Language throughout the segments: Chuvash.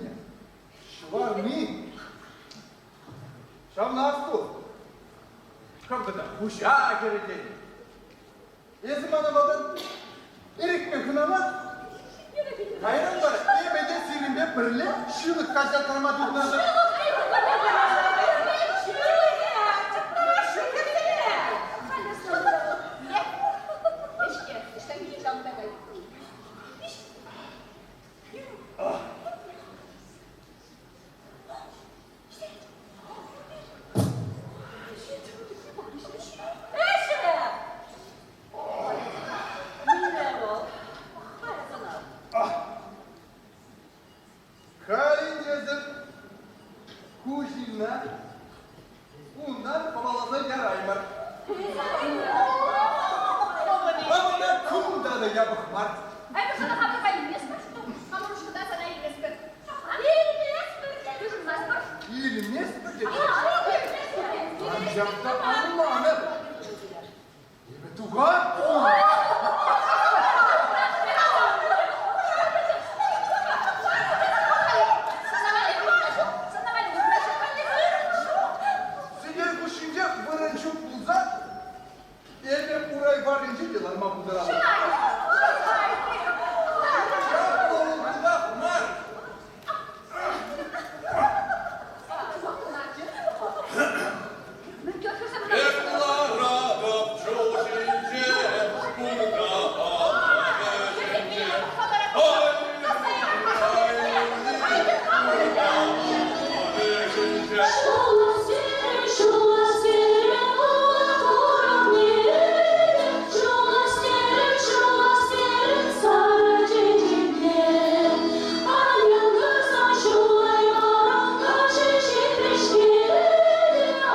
эрне. Ҫӑварни. Ҫавна асту. Хӑв тата хуҫа кӗретен. Эсӗ мана малтан эрехпе хӑнала. Кайран вара эпӗ те сирӗнпе пӗрле ҫылӑх каҫаттарма тытӑнатӑп. Халь ку ҫынна унтан хӑваласа яраймӑр. Ӑна кунта та япӑх мар. Эпӗ сана хамӑрпа илместпӗр, хамӑр ушкӑнта сана илместпӗр. Илместпӗр те йышӑнмастпӑр. Илместпӗр те. Анчах та ӑнланӑр. Эпӗ тухатпӑр. Сӗтел хушшинче вырӑн ҫук пулсан, эпӗ урай варринче те ларма пултаратӑп. Ҫапла пулах мар. Эп ларатӑп ҫул ҫинче, курка вӗҫӗнче. Ай, курка вӗҫӗнче. Ҫулӑхсерен, ҫулӑхсерен, ҫулӑхсерен сарӑ чечекне. Ан ҫулаймаран каҫӑ ҫитрӗ-ҫке.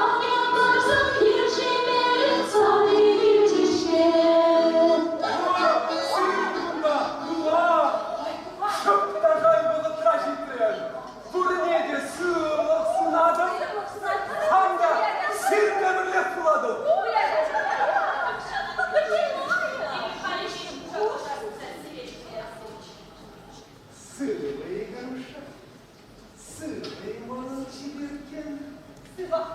Ан янтарсан хирҫемерен сарри килчӗ-ҫке. Сирӗн кунта шӑп та шай вӑхӑтра ҫитрӗм. Пурне те сывлӑх сунатӑп. Хам та сирӗнпе пӗрлех пулатӑп. Сывӑ-и, Каруша? Сывӑ-и, манӑн чиперккем? Сывах,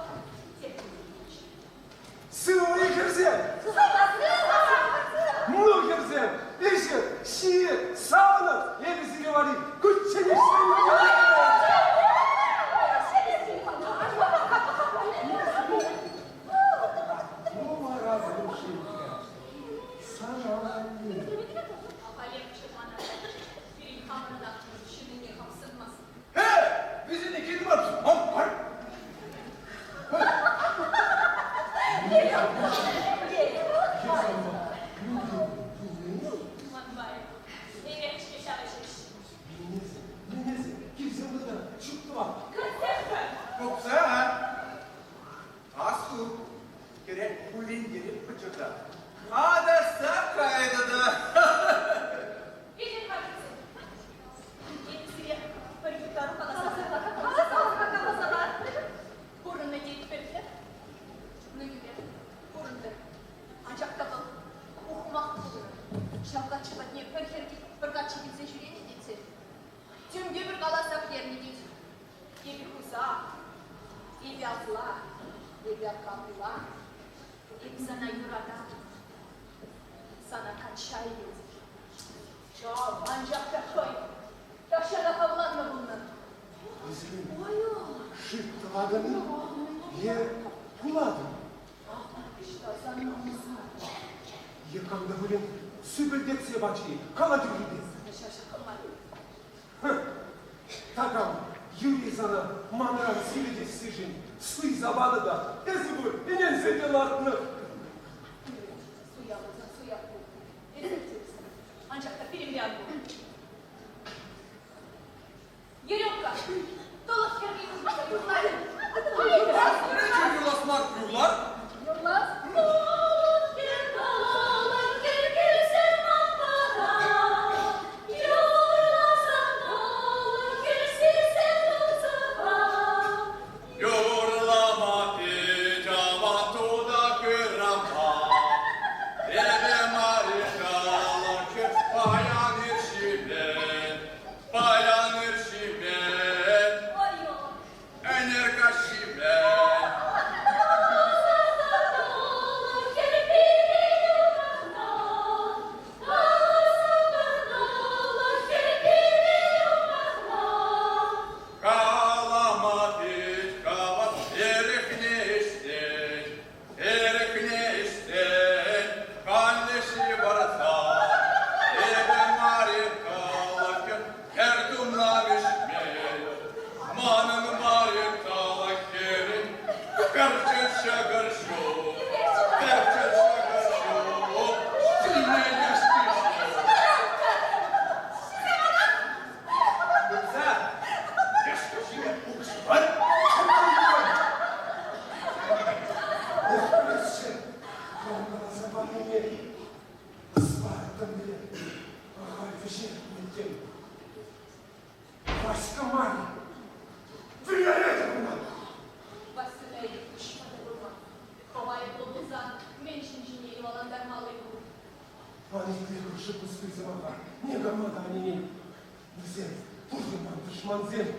Сывӑ-и, хӗрсем? Ну, хӗрсем, ӗҫӗр, ҫийӗр, савӑнӑр, эпӗ сире валли кучченеҫсем Ну, вара, Грушенька, сана валли. Ахалемччӗ мана. Пирӗн хамӑрӑнах ҫыннине хапсӑнмасть. Э, вӗсене кирлӗ мар, ман пар. Килсе выртӑр, чуптӑва. Купса, асту, хӗре куллентерет пӑчӑрта. Аташса кайнӑ та. Петӗр хатӗрсем. Эпӗ сире пӗр юптару каласа каласа пурӑннӑ тетпӗр те. Ну, юрӗ, пурӑнтӑр. Анчах та вӑл ухмах пулнӑ. Ҫав каччӑ патне пӗр хӗр пӗр каччӑ килсе ҫӳренӗ тетсен, тем те пӗр каласа пӗтернӗ тет. Эпӗ хусах, эпӗ апла, эпӗ капла, эпӗ сана юрататӑп, сана качча илетӗп. Ҫав, анчах та хӑй тахҫанах авланнӑ пулнӑ. Вӗсем шӳт тӑватӑн-и е кулатӑн? Е кам та пулин сӳпӗлтетсе пачӗ-и, кала тӳррипе. Такам юри сана манран сивӗтессишӗн суйса панӑ та эсӗ пуль ӗненсе те лартнӑ. Суя пулсан суя пул. Анчах та пирӗнпе ан пул. Еремка, тӑлӑх хӗрне юрлать. Юрлас мар, юрлар. Юрлас. Юрлама пит аван туда кырама. Эпӗ Маришалӑхӗ паян ир ҫимен, паян ир ҫимен. Вӗсем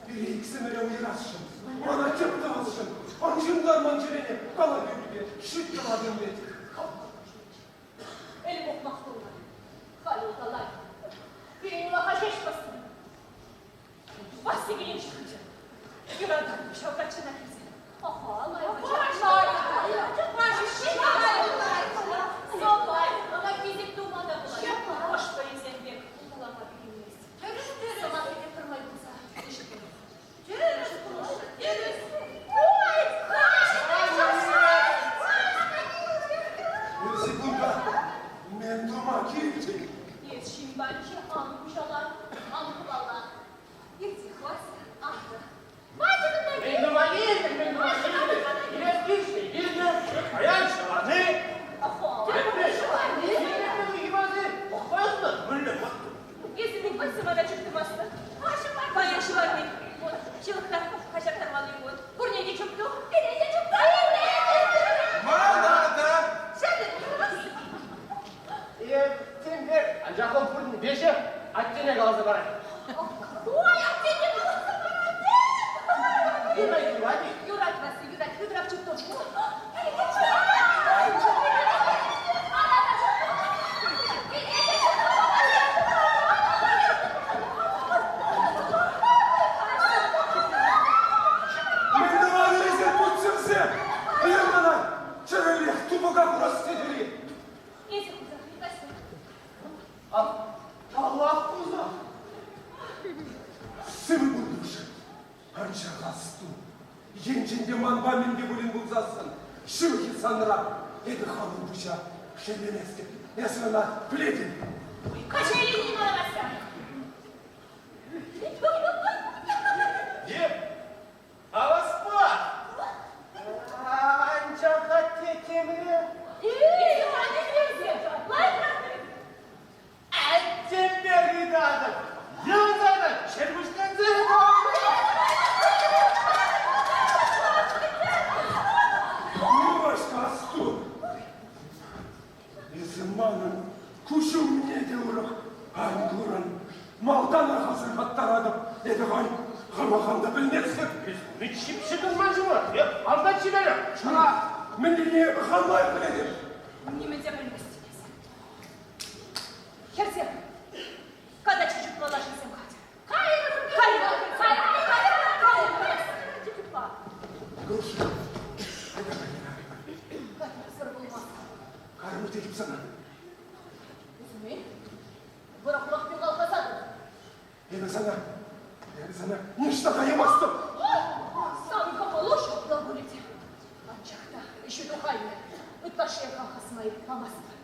пире иксӗмӗре уйӑрасшӑн, мана тӗп тӑвасшӑн. Ан ҫунтар ман чӗрене, кала пӳрнипе, шӳт тӑватӑн вӗт. Ӗлӗк ухмах пулнӑ, халь улталать. Пирӗн улаха ҫеҫ пӑснӑ. Вася килен ҫыхӑнчӗ. Юрататӑп ҫав каччӑна килсе. Сӑпай, ӑна хисеп тума та пулать. Хӑш-пӗрисем пек улталама пикенмест. Сӑмахӗпе пӗрмай пулса ӗҫӗ Тӗрӗс, тӗрӗс. Ой, Эсӗ кунта мӗн тума килтӗн? Эс ҫынпанччӗ, ан хуҫалан, ан хӑвала. Иртех, Вася, атӑ. Мӗн тума килтӗн, мӗн тума килтӗн? Килес килчӗ, килтӗм. Паян ҫӑварни. Эсӗ мӗн Вася мана чуптумастӑн? Паян ҫӑварни. Ҫылӑхна хаҫаттармалли кун. Пурне те чупту. Пире те чупту. Мана та! Е, тем пек, анчах вӑл пурин веҫех аттене каласа парать. Ой, аттене каласа парать! Юрать, юрать-и? Юрать, Вася, юрать. Хытрах чупту. Мӗн тӑватӑр эсир, путсӗрсем? Хӑйӑр мана, чӗрӗллех тупӑка хурас тетӗр-и? Эсӗ хусах, Вася. Паллах, хусах. Сывӑ пултӑршӑн. Анчах асту, енчен те манпа мӗн те пулин пулсассӑн, ҫывӑхӗ санра, эпӗ хамӑн пуҫа шеллеместӗп. Эсӗ ӑна пӗлетӗн. Кача илни мана, Вася. Е, хаваспа. Анчах атте темле. Эсӗ мана тӗллесе, лайӑхрах пӗлет. Аттемпе ыйтатӑп. Йӑлтана чӗркуҫленсе Ну, Васька, асту. Эсӗ манӑн куҫ умне те урӑх ан курӑн. Малтанах асӑрхаттаратӑп, эпӗ халь хама хам та пӗлместӗп. Чип-чипӗн ман ҫума. Эп алта чиперех. Чура, мӗнлине хам лайӑх пӗлетӗп. Нимӗн те пӗлместӗн эсӗ. Хӗрсем, катаччи чупма лашисем хатӗр. Кайрӑм, кайрӑм, кайрӑм, кайрӑм, кайрӑм. Груша, айта кайрӑм. Каймасӑр пулмасть. Карӑмы тетӗп сана. Эсӗ вӑрах-вӑрах пек алхасатӑн. Эпӗ сана, эпӗ сана ниҫта каямастӑп. Сан кӑмӑлу ҫапла пулӗ те. Анчах та ӗҫӳ тухаймӗ. Ытлашшиех алхасма ирӗк памастпӑр.